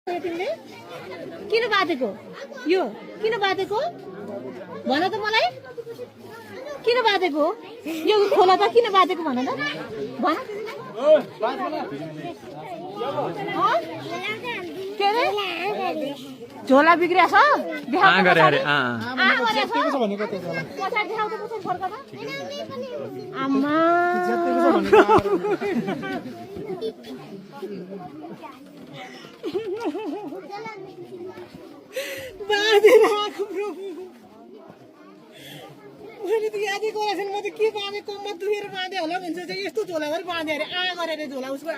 तिमीले किन बाटेको यो किन बाटेको भन त मलाई किन बाटेको यो खोला त किन बाटेको भन त भन के रे झोला बिग्रिया छ आ गरे अरे आ जतिको छ भनेको त्यो झोला पछाडी देखाउ त पुछौ फर्क त आमा जतिको छ भनेको बाँधेर आएको मैले त यादै गरेको छैन म त के बाँधे कम्मा दुखेर बाँधे होला भन्छ चाहिँ यस्तो झोला गरी बाँधे अरे गरेर झोला उसको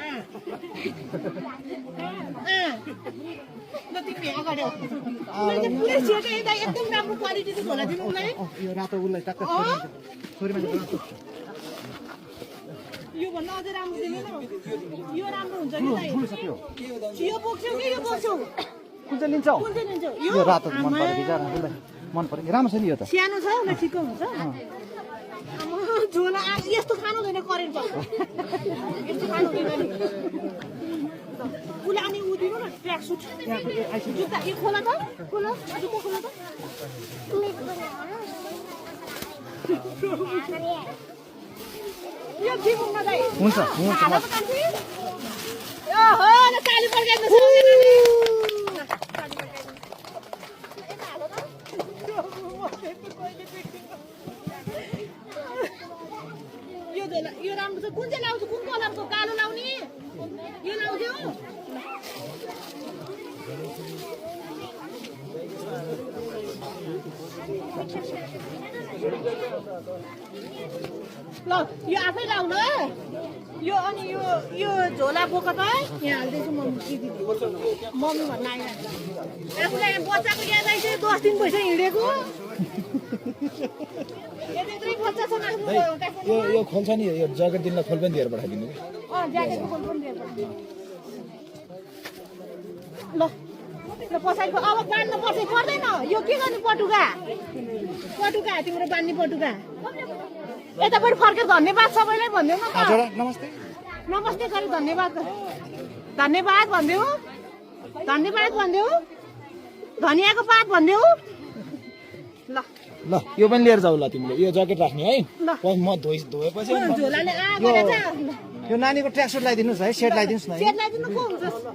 ल तिमी अगाडि आऊ मैले त पुरै सेटै यता एकदम राम्रो क्वालिटीको झोला दिनु उसलाई यो रातो उसलाई टक्क छोरीमा रातो यो भन्दा अझै राम्रो दिनु न यो राम्रो हुन्छ कि यो बोक्छौ कि यो बोक्छौ कुन चाहिँ लिन्छौ यो रातो मन पर्यो बिचारा मन पर्यो राम्रो छ नि यो त सानो छ न ठिक्क हुन्छ झोला यस्तो खानु हुँदैन करेन्ट पर्छ यस्तो खानु हुँदैन नि उसले अनि उ दिनु न ट्र्याक सुट जुत्ता यो खोला त खोला जुत्ता खोला त यो दिनु न दाइ हुन्छ ओहो न काली पर्दैन यो राम्रो छ कुन चाहिँ लाउँछु कुन कलरको कालो लाउने यो लाउँथ्यौ ल यो आफै लाउनु यो अनि यो झोला बोक त यहाँ हाल्दैछु मम्मी मम्मी भन्न आइरहेको आफूलाई बच्चाको याद आइसक्यो 10 दिन भइसक्यो हिँडेको यो खोल्छ नि यो ज्याकेट दिनलाई खोल पनि दिएर पठाइदिनु ज्याकेटको खोल पनि दिएर ल पछाडिको अब बाँध्नु पर्छ पर्दैन यो के गर्ने पटुका तिम्रो बान्ने पटुका यता पनि फर्केर धन्यवाद सबैलाई भनिदेऊ न नमस्ते नमस्ते गरी धन्यवाद भनिदेऊ धनियाको पात भनिदेऊ ल यो पनि लिएर जाऊ ल तिमीले यो ज्याकेट राख्ने है म धोएपछि झोलाले यो नानीको ट्र्याक सुट लगाइदिनुहोस् है सेट लगाइदिनुहोस् न सेट लगाइदिनु को हुन्छ